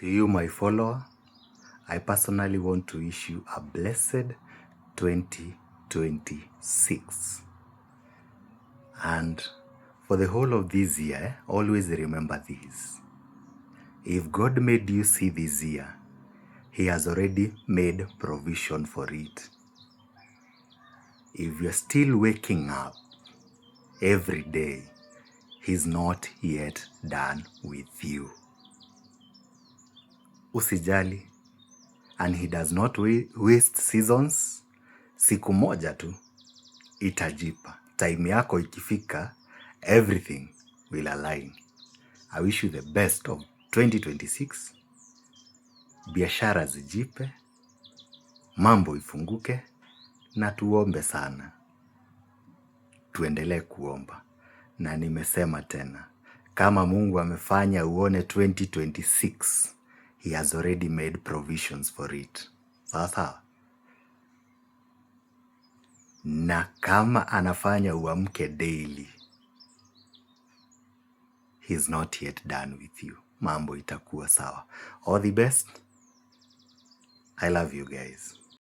To you, my follower, I personally want to wish you a blessed 2026. And for the whole of this year, always remember this. If God made you see this year, He has already made provision for it. If you're still waking up every day, He's not yet done with you. Usijali. And He does not waste seasons. Siku moja tu itajipa. Time yako ikifika, everything will align. I wish you the best of 2026. Biashara zijipe, mambo ifunguke, na tuombe sana. Tuendelee kuomba. Na nimesema tena, kama Mungu amefanya uone 2026, He has already made provisions for it. Sawa. Na kama anafanya uamke daily, He's not yet done with you. Mambo itakuwa sawa. All the best. I love you guys.